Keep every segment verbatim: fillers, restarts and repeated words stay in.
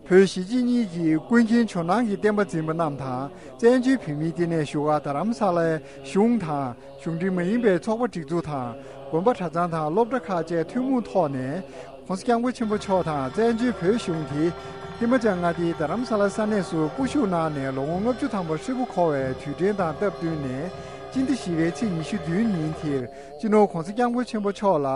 བོད་གཞིས་བྱེས་གཉིས་ཀྱི་ཀུན་མཁྱེན་ཇོ་ནང་གི་བསྟན་པ་འཛིན་པ་རྣམས་དང་། བཙན་བྱོལ་བོད་མིའི་ལྟེ་གནས་བཞུགས་སྒར་རྡ་རམ་ས་ལའི་གཞུང་དང་། གཞུང་འབྲེལ་མ་ཡིན་པའི་ཚོགས་པ་སྒྲིག་འཛུགས་དང་། དགོན་པ་གྲྭ་ཚང་དང་སློབ་གྲྭ་ཁག་བཅས་ཐུན་མོང་ཐོག་ནས། ྋགོང་ས་ྋསྐྱབས་མགོན་ཆེན་པོ་མཆོག་དང་བཙན་བྱོལ་བོད་གཞུང་དེ་ཧི་མ་ཅལ་མངའ་སྡེའི་རྡ་རམ་ས་ལ་ས་གནས་སུ་སྐུ་བཞུགས་གནང་ནས་ལོ་ངོ་ལྔ་བཅུ་ཐམ་པ་ཧྲིལ་པོ་འཁོར་བའི་དུས་དྲན་དང་སྟབས་བསྟུན་ནས། སྤྱི་ཟླ་བཞི་པའི་ཚེས་ཉི་ཤུ་བདུན་ཉིན་དེར་སྤྱི་ནོར་ྋགོང་ས་ྋསྐྱབས་མགོན་ཆེན་པོ་མཆོག་ལ་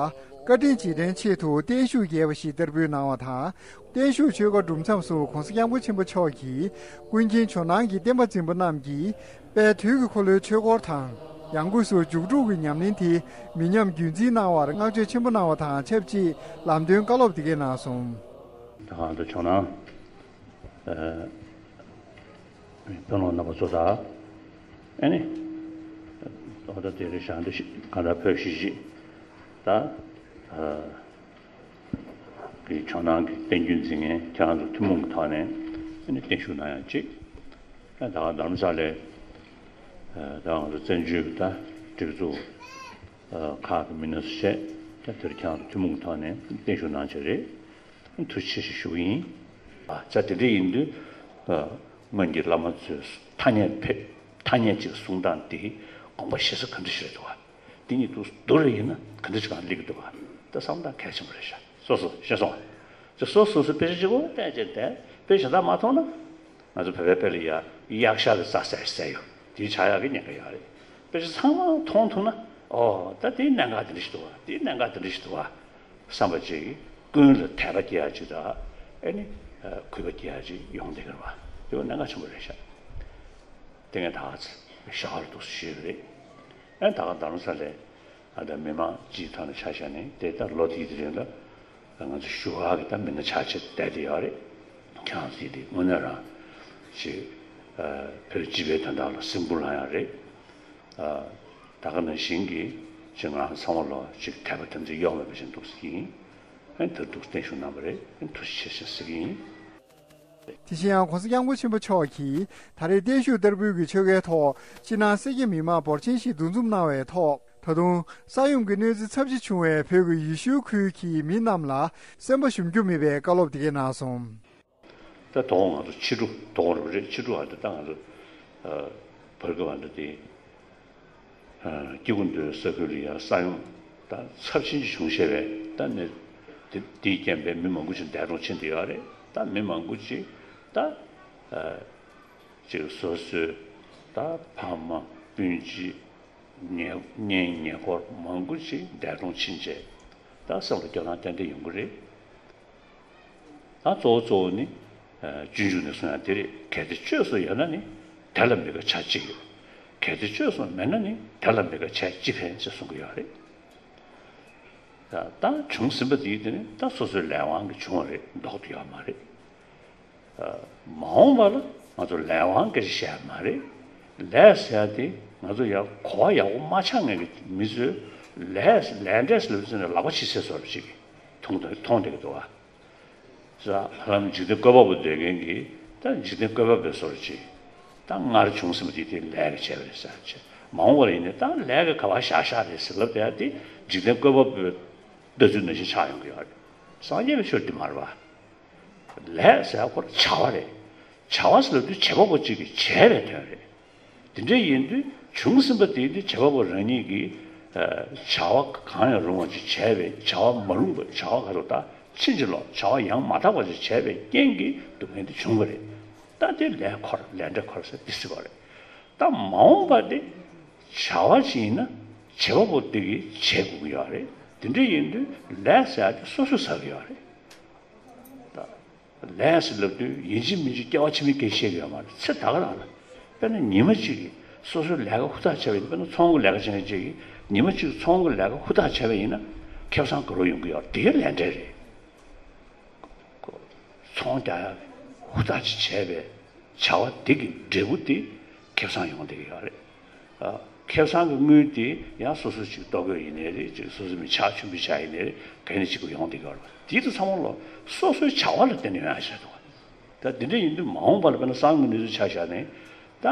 བཀའ་དྲིན་རྗེས་དྲན་ཆེད་དུ་བརྟན་བཞུགས་རྒྱས་པ་ཞིག་བསྟར་འབུལ་གནང་བ་དང་། བརྟན་བཞུགས་ཆོས་བཀའ་སྒྲུབ་མཚམས་སུ་ྋགོང་ས་ྋསྐྱབས་མགོན་ཆེན་པོ་མཆོག་གིས་ཀུན་མཁྱེན་ཇོ་ནང་གི་བསྟན་པ་འཛིན་པ་རྣམས་ཀྱིས། དཔལ་དུས་ཀྱི་འཁོར་ལོའི་ཆོས་འཁོར་དང་། ཡང་སྒོས་སུ་རྒྱུགས་དྲུག་གི་ཉམས་ལེན་དེ་མི་ཉམས་རྒྱུན་འཛིན་གནང་བར་བསྔགས་བརྗོད་ཆེན་པོ་གནང་བ་དང་ཆབས་ཅིག་ལམ་སྟོན་བཀའ་སློབ་དེ་གས་གནང་སོང་། ད་གང་དུ་བྱུང་ན། ཨ། དཔོན་སློབ་རྣམ་པ་ཚོ་དང་། ཨ་ནི། ཨོ་ད་དེ་རེད་བཞག་འདི་ཞིག་གང་ལྟར་བོད་གཞིས་བྱེས་ད། ཨ། གི་ཇོ་ནང་གི་བསྟན་རྒྱུན་འཛིན་མཁན་ཁྱེད་རང་ཚོ་ཐུན་མོང་གི་ཐོག་ནས་ཨ་ནི་བརྟན་བཞུགས་གནང་ཡག་གཅིག་ཨ་ད་ག་རྡ་རམ་ས་ལའི་ཨ་ད་ང་ཚོ་བཙན་བྱོལ་གྱི་ད་སྒྲིག་འཛུགས་ཨ་ཁག་གི་མི་སྣ་ཚོ་བཅས་ད་དེར་ཁྱེད་རང་ཚོ་ཐུན་མོང་གི་ཐོག་ནས་བརྟན་བཞུགས་གནང་བྱས་རེད། ཐུགས་རྗེ་ཆེ་ཞེས་ཞུ་གི་ཡིན། ཨ་ཙ་དེ་འདྲ་ཡིན་དུས་ཨ་སྔོན་གྱི་བླ་མ་ཚོས་ཐ་སྙད་ཕེབས་ཐ་སྙད་ཅིག་གསུང་སྟངས་དེ་དགོངས་པ་བཞེས་ས་ག་འདྲ་ཞིག་རེད་འདུག་བ། འདི་གཉིས་འདུག་བསྡུར་རེ་ཡིན་ན་ག་འདྲ་ཞིག་གང་སླེབས་ཀྱི་འདུག་བ། ད་བསམ་སྟངས་གལ་ཆེན་པོ་རེད་ཤག་སོ་སོ་ཤེས་སོང་བ། ཅེས་སོ་སོ་སོ་དཔེ་ཆ་གཅིག་པོ་བལྟས་བྱས་ཏེ་དཔེ་གཞན་དག་མ་མཐོང་ན། ང་ཚོ་བོད་པའི་དཔེ་ལ་ཡ་གཡག་ཤ་གི་རྩྭ་ཟེར་ཟེར་ཡོད། དེ་ཆགས་ཡག་གི་ཉེན་ཁ་ཡོད་རེད། དཔེ་ཆ་ཚང་མ་མཐོང་ཐུབ་ན། ཨོ་ད་དེའི་གནད་འགག་དེ་འདྲ་ཞིག་འདུག་བ། དེའི་གནད་འགག་དེ་འདྲ་ཞིག་འདུག་བ། བསམ་པ་ཅིག་ཀུན་ལ་དད་པ་སྐྱེ་ཡག་ཅིག་དང་། ཨེ་ནི། གུས་པ་སྐྱེ་ཡག་ཅིག་ཡོང་བསྡད་ཀྱི་རེད་བ། དེ་བ་གནད་འགག་ཆེན་པོ་རེད་ཤག་དེ་ངས་ད་ཞག་ར་འདུག་སེ་ཞུས་པ་རེད། ཨེ་ད་ག་རྡ་རམ་ས་ལའི་ཨ་ད་མི་མང་སྤྱིའི་ཐོག་ནས་ཆ་བཞག་ནས་དེ་ལྟར་ལོ་དེའི་དེ་རིང་ལ་ང་ཚོ་བཞུགས་སྒར་གྱི་ད་མི་སྣ་ཆགས་ཆེ་བསྡད་དེ་ཡོད་རེད། ཁྱེད་རང་ཚོ་དེ་དངོས་གནས་རང་ཅིག་བོད་སྤྱི་པའི་དོན་དག་ལ་སེམས་ཁུར་ལངས་ཡག་རེད། ད་ག་ནང་བཞིན་གྱི་ཅིག་ང་ཚང་མ་ལོ་ཅིག་དད་པ་དམ་ཚིག་གཡོ་མེད་པ་ཞིག་འདུག་སེ་ཡིན། ཨེ་ད་འདུག་བརྟན་བཞུགས་གནང་བ་རེད། ཨེ་ཐུགས་རྗེ་ཆེ་ཞེས་ཟེར་གྱི་ཡིན། དེ་བཞིན་ཡང་ྋགོང་ས་ྋསྐྱབས་མགོན་ཆེན་པོ་མཆོག་གིས་ད་རེས་བརྟན་བཞུགས་བསྟར་འབུལ་གྱི་ཆོ་གའི་ཐོག་ཕྱི་ནང་སེར་སྐྱ་མི་མང་འབོར་ཆེན་ཞིག་འདུ་འཛོམས་གནང་བའི་ཐོག་ད་དུང་ས་ཡོམ་གྱི་གནོད་འཚེ་ཚབས་ཆེ་བྱུང་བའི་བོད་ཀྱི་ཡུལ་ཤུལ་ཁུལ་གྱི་མི་རྣམས་ལ་སེམས་པ་ཞུམ་རྒྱུ་མེད་པའི་བཀའ་སློབ་དེ་གས་གནང་སོང་། ད་དོ་དགོང་ང་ཚོ་ཕྱི་དྲོ་དོ་དགོང་རེད་པ་རེད། ཕྱི་དྲོ་ཨ་འདི་ད་ང་ཚོ་བར་སྐབས་ཨ་འདི་དེ། སྐྱེ་རྒུ་མདོའི་ས་ཁུལ་ལ་ཡང་ས་ཡོམ་ད་ཚབས་ཆེན་ཅིག་བྱུང་བཞག་པས་ད་ནི་དེ་དེའི་རྐྱེན་པས་མི་མང་པོ་ཅིག་འདས་གྲོངས་ཕྱིན་བསྡད་ཡོད་རེད། ད་མི་མང་པོ་ཅིག་ད་ཅིག་སོ་སོའི་ད་ཕ་མ་སྤུན་མཆེད་ཉེ་གཉེན་ཉེ་འཁོར་མང་པོ་ཅིག་འདས་གྲོངས་ཕྱིན་བྱས་ད་སེམས་ལ་སྐྱོ་སྣང་ཏན་ཏན་ཡོང་གི་རེད། ད་གཙོ་བོ་གཙོ་བོ་ནི། སྤྱོད་འཇུག་ནས་གསུང་ཡག་དེ་རེད། གལ་ཏེ་བཅོས་སུ་ཡོད་ན་ནི། དེ་ལ་མི་དགའ་བྱ་ཅི་ཡོད། གལ་ཏེ་བཅོས་སུ་མེད་ན་ནི། དེ་ལ་མི་དགའ་བྱས་ཅི་ཕན་ཞེས་གསུང་གི་ཡོད་རེད། ད་བྱུང་ཟིན་པ་དེ་དེ་ནི་ད་སོ་སོའི་ལས་དབང་གིས་བྱུང་བ་རེད། ལྡོག་ཏུ་ཡོད་མ་རེད། མ་འོངས་པ་ལ་ང་ཚོ་ལས་དབང་སྐད་ཆ་བཤད་ཡག་མ་རེད། ལས་ཟེར་ཡག་དེ་ང་ཚོ་ཡང་གོ་བ་ཡག་པོ་མ་ཆགས་མཁན་གྱི་མི་ཚོས་ལས་ལས་འབྲས་ལབ་ཙམ་ནས་ལག་པ་ཕྱི་བསད་བཟོ་འདྲ་ཅིག་མཐོང་མཐོང་བསྡད་ཀྱི་འདུག་བ། ཧ་ལམ་འཇིག་རྟེན་བཀོད་པ་པོ་འདོད་མཁན་གྱིས་ད་འཇིག་རྟེན་བཀོད་པ་པོའི་བཟོ་འདྲ་ཅིག་ད་སྔར་བྱུང་ཟིན་པ་དེ་དེ་ལས་ཀྱིས་བྱས་པ་རེད་ཟེར་བྱས། མ་འོངས་པ་ལ་ཡིན་ནའི་ད་ལས་ཀྱིས་ག་པར་བཞག་བཞག་རེད་ཟེར་ལབ་བསྡད་ཡག་དེ་འཇིག་རྟེན་བཀོད་པ་པོའི་ལྟ་ཚུལ་ནང་བཞིན་ཆགས་ཡོང་གི་ཡོད་རེད། སངས་རྒྱས་པའི་ཆོས་འདི་མ་རེད་བ། ལས་ཟེར་ཡག་ཁོ་བྱ་བ་རེད། བྱ་བ་ཟེར་ལབ་དུས་བྱེད་པ་པོ་གཅིག་གིས་བྱས་པའི་དོན་རེད། དེ་འདྲ་ཡིན་དུས་བྱུང་ཟིན་པ་དེ་ནི་བྱེད་པ་པོ་རང་ཉིད་ཀྱིས་བྱ་བ་གང་ཡང་རུང་བ་ཅིག་བྱས་པས། བྱ་བ་མ་རུངས་པ། བྱ་བ་ག་རེ་ད་ཕྱིན་ཅི་ལོག་བྱ་བ་ཡང་མ་དག་པ་ཅིག་བྱས་པའི་རྐྱེན་གྱིས་སྡུག་བསྔལ་དེ་བྱུང་བ་རེད། ད་དེ་ལས་འཁོར་ལས་འབྲས་འཁོར་ཟེར་དེ་ཟེར་བ་རེད། ད་མ་འོངས་པ་དེ་བྱ་བ་ཅིག་ཡིན་ན་བྱེད་པ་པོ་དེ་གིས་བྱེད་དགོས་ཀྱི་ཡོད་རེད། དེ་འདྲ་ཡིན་དུས་ལས་ཟེར་ཡག་དེ་སོ་སོས་ཟ་གི་ཡོད་རེད། ད་ལས་ཟེར་ལབ་དུས་ཡིན་གཅིག་མིན་གཅིག་སྐྱེ་བ་ཕྱི་མའི་སྐད་བཤད་ཀྱི་ཡོད་མ་རེད། ཚེ་ད་ག་རང་ལ། དཔེར་ན་ཉི་མ་གཅིག་གིས་སོ་སོའི་ལས་ཀ་ཧུར་ཐག་བྱས་པ་ཡིན། དཔེར་ན་ཚོང་གི་ལས་ཀ་བྱེད་མཁན་གཅིག་གིས་ཉི་མ་གཅིག་ཚོང་གི་ལས་ཀ་ཧུར་ཐག་བྱས་པ་ཡིན་ན་ཁེ་བཟང་ག་རེ་ཡོང་གི་ཡོད་རེད། དེ་ལས་འབྲས་རེད། ཚོང་རྒྱག་ཡག་ཧུར་ཐག་ཅིག་བྱས་པའི་བྱ་བ་དེ་གི་འབྲས་བུ་དེ་ཁེ་བཟང་ཡོང་བསྡད་ཀྱི་ཡོད་རེད། ཨ། ཁེ་བཟང་གི་དངུལ་དེ་ཡང་སོ་སོ་ཅིག་ལྟོ་གོས་ཡིན་ནའི་རེད། ཅིག་སོ་སོ་མི་ཆག་ཆུང་བུ་ཆག་ཡིན་ནའི་རེད། ག་ནས་ཅིག་གི་ཡོང་བསྡད་ཀྱི་ཡོད་རེད། དེ་ཚོ་ཚང་མ་ལོ་སོ་སོའི་བྱ་བ་ལ་བརྟེན་ནས་ཡོང་ཡག་ཆགས་འདུག་ད་དེ་འདྲ་ཡིན་དུས་མ་འོངས་པ་ལ་དཔེར་ན་སང་གི་གནས་ཚུལ་ཆ་བཞག་ནས་ད་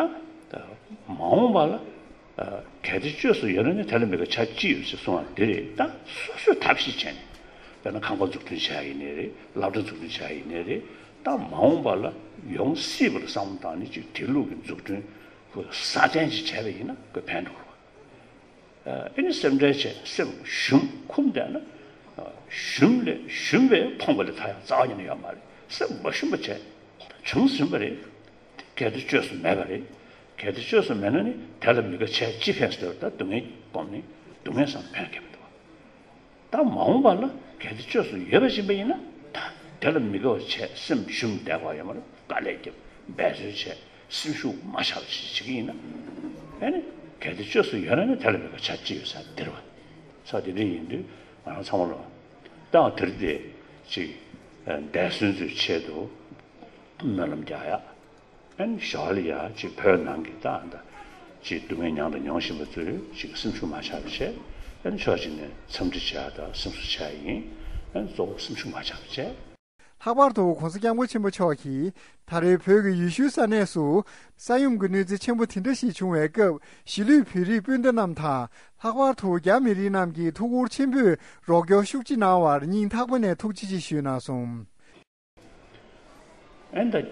ད་མ་འོངས་པ་ལ་ཨ་གལ་ཏེ་བཅོས་སུ་ཡོད་ན་ནི་དེ་ལ་མི་དགའ་བྱ་ཅི་ཡོད་ཅེས་གསུངས་པ་འདི་རེད། ད་སོ་སོས་ཐབས་ཤེས་བྱས་ནས་དཔེར་ན་ཁང་པ་འཛུགས་སྐྲུན་བྱ་ཡ་ཡིན་ནའི་རེད། སློབ་གྲྭ་འཛུགས་སྐྲུན་བྱ་ཡ་ཡིན་ནའི་རེད། ད་མ་འོངས་པ་ལ་ཡོང་སྲིད་པ་ལ་བསམ་བློ་བཏང་ནས་ཅིག་དེ་ལུགས་ཀྱི་འཛུགས་སྐྲུན་ཁོ་སྲ་བརྟན་ཅིག་བྱས་པ་ཡིན་ན་ཁོ་ཕན་འགྲོ་བ། ཨ་ནི་སེམས་ཁྲལ་བྱས་སེམས་ཞུམ་འཁུམས་བསྡད་ན། ཨ་ཞུམ་ལས་ཞུམ་པས་ཕོངས་པ་ལས་ཐར་ཡག་རྩ་བ་ཉིད་ནས་ཡོད་མ་རེད། སེམས་མ་ཞུམ་པ་བྱས། བྱུང་ཟིན་པ་རེད། གལ་ཏེ་བཅོས་སུ་མེད་པ་རེད། གལ་ཏེ་བཅོས་སུ་མེད་ན་ནི་དེ་ལ་མི་དགའ་བྱས་ཅི་ཕན་ཟེར་ད་སྡུག་བསྔལ་སྒོམ་ནས་སྡུག་བསྔལ་བསམ་ཕན་ཁེ་མི་འདུག་ད་མ་འོངས་པ་ལ་གལ་ཏེ་བཅོས་སུ་ཡོད་པ་ཡིན་པ་ཡིན་ན་ད་དེ་ལ་མི་དགའ་བ་བྱས་སེམས་ཞུམ་བསྡད་པ་ཡོད་མ་རེད། དཀའ་ལས་བརྒྱབ་འབད་རྩོལ་བྱས་སེམས་ཤུགས་མ་ཆག་པ་ཞིག་བྱེད་ཀྱི་ཡིན་ན། ཨ་ནི་གལ་ཏེ་བཅོས་སུ་ཡོད་ན་ནི་དེ་ལ་མི་དགའ་བྱ་ཅི་ཡོད་ས་དེ་རེད་བ། ས་དེ་འདྲ་ཡིན་དུས་ང་རང་ཚང་མ་ལ་ཏང་དེར་དེ་ཅིག་འདས་སོན་ཚོའི་ཆེད་དུ་སྨོན་ལམ་རྒྱག་ཡ། ཨན་ཞོར་ལ་ཡ་ཅིག་བོད་ནང་གི་ད་ཨན་ད་ཅིག་སྡུག་བསྔལ་མྱངས་དང་མྱོང་བཞིན་པ་ཚོས་ཅིག་སེམས་ཤུགས་མ་ཆག་པ་བྱས། ཨན་ཕྱོགས་གཅིག་ནས་འཚམས་འདྲི་བྱས་དང་སེམས་གསོ་བྱས་ཡིན། ཨན་གཙོ་བོ་སེམས་ཤུགས་མ་ཆག་པ་བྱས། ལྷག་པར་དུ་༸གོང་ས་༸སྐྱབས་མགོན་ཆེན་པོ་མཆོག་གིས་ད་རེས་བོད་ཀྱི་ཡུལ་ཤུལ་ས་གནས་སུ་ས་ཡོམ་གྱི་གནོད་འཚེ་ཆེན་པོ་དེ་འདྲ་ཞིག་བྱུང་བའི་སྐབས་གཞིས་ལུས་བོད་རིགས་སྤུན་ཟླ་རྣམས་དང་ལྷག་པར་དུ་རྒྱ་མི་རིགས་རྣམས་ཀྱིས་ཐུགས་ཁུར་ཆེན་པོས་རོགས་སྐྱོར་ཤུགས་ཆེ་གནང་བར་སྙིང་ཐག་པ་ནས་ཐུགས་རྗེ་ཆེ་ཞུས་གནང་སོང་། ཨན་ད།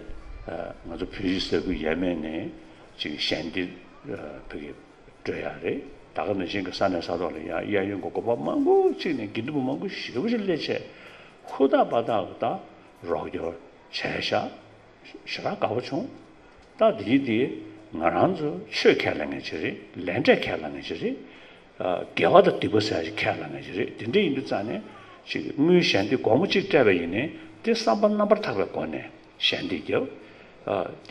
ང་ཚོ་བོད་རིགས་ས་ཁུལ་ཡས་མས་ནས་ཅིག་ཞལ་འདེབས་བོད་ཀྱི་སྤྲོད་ཡག་རེད། ད་ག་ནང་བཞིན་གྱི་ས་གནས་ས་ཐོག་ལ་ཡང་གཡས་གཡོན་གྱི་འགོ་པ་མང་པོ་ཅིག་ནས་དགེ་འདུན་པ་མང་པོ་ཞེ་པོ་ཅིག་སླེབས་བྱས་ཧུར་ཐག་འབད་ཐག་གི་ད་རོགས་སྐྱོར་བྱས་ཤག་ཞེ་དྲག་དགའ་པོ་བྱུང་། ད་དེ་དེ་ང་རང་ཚོ་ཆོས་ཁས་ལེན་མཁན་ཅིག་རེད། ལས་འབྲས་ཁས་ལེན་མཁན་ཅིག་རེད། དགེ་བ་དང་སྡིག་པ་ཟེར་ཡག་ཅིག་ཁས་ལེན་མཁན་ཅིག་རེད། དེ་འདྲ་ཡིན་དུས་ཙང་ནས་ཅིག་དངུལ་ཞལ་འདེབས་སྒོར་མོ་གཅིག་སྤྲད་པ་ཡིན་ནའི་དེ་བསམ་པ་རྣམ་པར་དག་པའི་སྒོ་ནས་ཞལ་འདེབས་བརྒྱབ།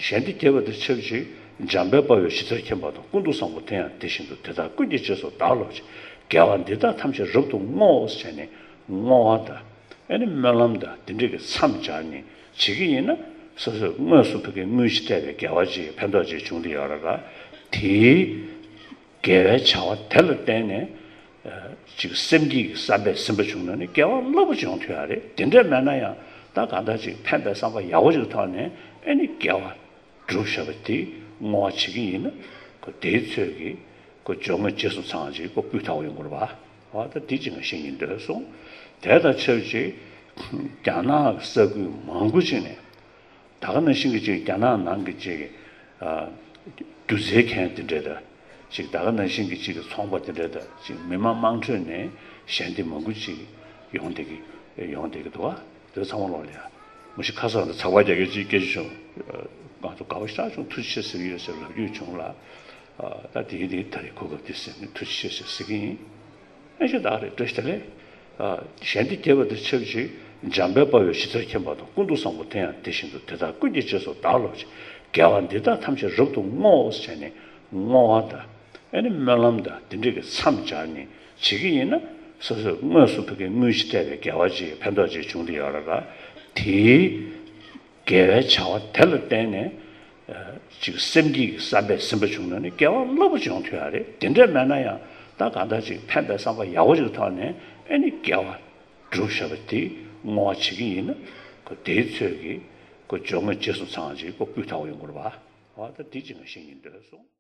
ཞལ་འདེབས་བརྒྱབ་པ་དང་ཆབས་ཅིག་འཇམ་དཔལ་དཔའ་བོས་ཇི་ལྟར་མཁྱེན་པ་དང་། ཀུན་ཏུ་བཟང་པོ་དེ་ཡང་དེ་བཞིན་དུ། དེ་དག་ཀུན་གྱི་རྗེས་སུ་བདག་སློབ་ཅིང་། དགེ་བ་འདི་དག་ཐམས་ཅད་རབ་ཏུ་བསྔོའོ་ཟེར་ནས་བསྔོ་བ་དང་། ཨ་ནི་སྨོན་ལམ་དང་དེ་འདྲ་གི་མཚམས་སྦྱར་ནས་བྱེད་ཀྱི་ཡིན་ན། སོ་སོས་དངོས་སུ་ཕ་གི་དངུལ་ཞིག་སྤྲད་པའི་དགེ་བ་ཅིག་ཕན་ཐོགས་ཅིག་བྱུང་དེ་ཡོད་རེད་ལ། དེའི་དགེ་བའི་བྱ་བ་དེ་ལ་བརྟེན་ནས་ཅིག་སེམས་བསྐྱེད་ཀྱི་བསམ་པས་ཟིན་པ་བྱུང་ན་ནི་དགེ་བ་ལྷག་པ་ཅིག་ཡོང་ཐུབ་ཡ་རེད། དེ་འདྲ་མེད་ན་ཡང་ད་གང་ལྟར་ཅིག་ཕན་པའི་བསམ་པ་ཡག་པོ་ཅིག་ཐོག་ནས་ཨ་ནི་དགེ་བ་སྒྲུབ་བཞག་པ་དེ་བསྔོ་བ་བྱེད་ཀྱི་ཡིན་ན་ཁོ་དེའི་ཚོད་ཀྱིས། ཁོ་སྦྱོར་དངོས་རྗེས་སུ་ཚང་ཅིག་ཁོ་སྤུས་དག་པོ་ཡོང་གི་རེད་པ། འོ་ད་འདི་ཅིག་ང་ཤེས་ཀྱི་འདོད་སོང་། དེ་དང་ཆབས་ཅིག་རྒྱ་ནག་གི་ས་ཁུལ་མང་པོ་ཅིག་ནས་ད་ག་ནང་བཞིན་གྱི་ཅིག་རྒྱ་ནག་ནང་གི་ཅིག་ཨ་སྒྱུ་རྩལ་མཁན་དེ་འདྲ་དང་ཅིག་ད་ག་ནང་བཞིན་གྱི་ཅིག་ཚོང་པ་དེ་འདྲ་དང་ཅིག་མི་མང་དམངས་ཁྲོད་ནས་ཞལ་འདེབས་མང་པོ་ཅིག་ཡོང་བསྡད་ཀྱི་ཡོང་བསྡད་ཀྱི་འདུག་པ། དེ་ཚང་མ་ལོག་ལ་ཡ། མ་གཞི་ཁ་སང་དུ་ཚགས་པར་རྒྱག་མཁན་གཅིག་སྐད་ཆ་བྱུང་། ང་ཚོ་དགའ་པོ་ཞེ་དྲག་བྱུང་། ཐུགས་རྗེ་ཆེ་ཟེར་གྱི་ཡོད་ཟེར་ལབ་རྒྱུ་བྱུང་ལ། ད་དེ་ཡིན་དེ་ད་རེས་གོ་སྐབས་དེ་ཟིན་ནས་ཐུགས་རྗེ་ཆེ་ཟེར་ཟེར་གྱི་ཡིན། ཨེ་ཤེས་ད་རེད། བཀྲ་ཤིས་བདེ་ལེགས། ཞལ་འདེབས་རྒྱབ་པ་དང་ཆབས་ཅིག་འཇམ་དཔལ་དཔའ་བོས་ཇི་ལྟར་མཁྱེན་པ་དང་། ཀུན་ཏུ་བཟང་པོ་དེ་ཡང་དེ་བཞིན་དུ། དེ་དག་ཀུན་གྱི་རྗེས་སུ་བདག་སློབ་ཅིང་། དགེ་བ་འདི་དག་ཐམས་ཅད་རབ་ཏུ་བསྔོའོ་ཟེར་ནས་བསྔོ་བ་དང་། ཨ་ནི་སྨོན་ལམ་དང་དེ་འདྲ་གི་མཚམས་སྦྱར་ནས་བྱེད་ཀྱི་ཡིན་ན། སོ་སོས་དངོས་སུ་ཕ་གི་དངུལ་ཞིག་སྤྲད་པའི་དགེ་བ་ཅིག་ཕན་ཐོགས་ཅིག་བྱུང་དེ་ཡོད་རེད་ལ། དེའི་དགེ་བའི་བྱ་བ་དེ་ལ་བརྟེན་ནས་ཅིག་སེམས་བསྐྱེད་ཀྱི་བསམ་པས་ཟིན་པ་བྱུང་ན་ནི་དགེ་བ་ལྷག་པ་ཅིག་ཡོང་ཐུབ་ཡ་རེད། དེ་འདྲ་མེད་ན་ཡང་ད་གང་ལྟར་ཅིག་ཕན་པའི་བསམ་པ་ཡག་པོ་ཅིག་ཐོག་ནས་ཨ་ནི་དགེ་བ་སྒྲུབ་བཞག་པ་དེ་བསྔོ་བ་བྱེད་ཀྱི་ཡིན་ན། ཁོ་དེའི་ཚོད་ཀྱིས་ཁོ་སྦྱོར་དངོས་རྗེས་སུ་ཚང་ཅིག་ཁོ་སྤུས་དག་པོ་ཡོང་གི་རེད་པ། འོ་ད་འདི་ཅིག་ང་ཤེས་ཀྱི་འདོད་སོང་།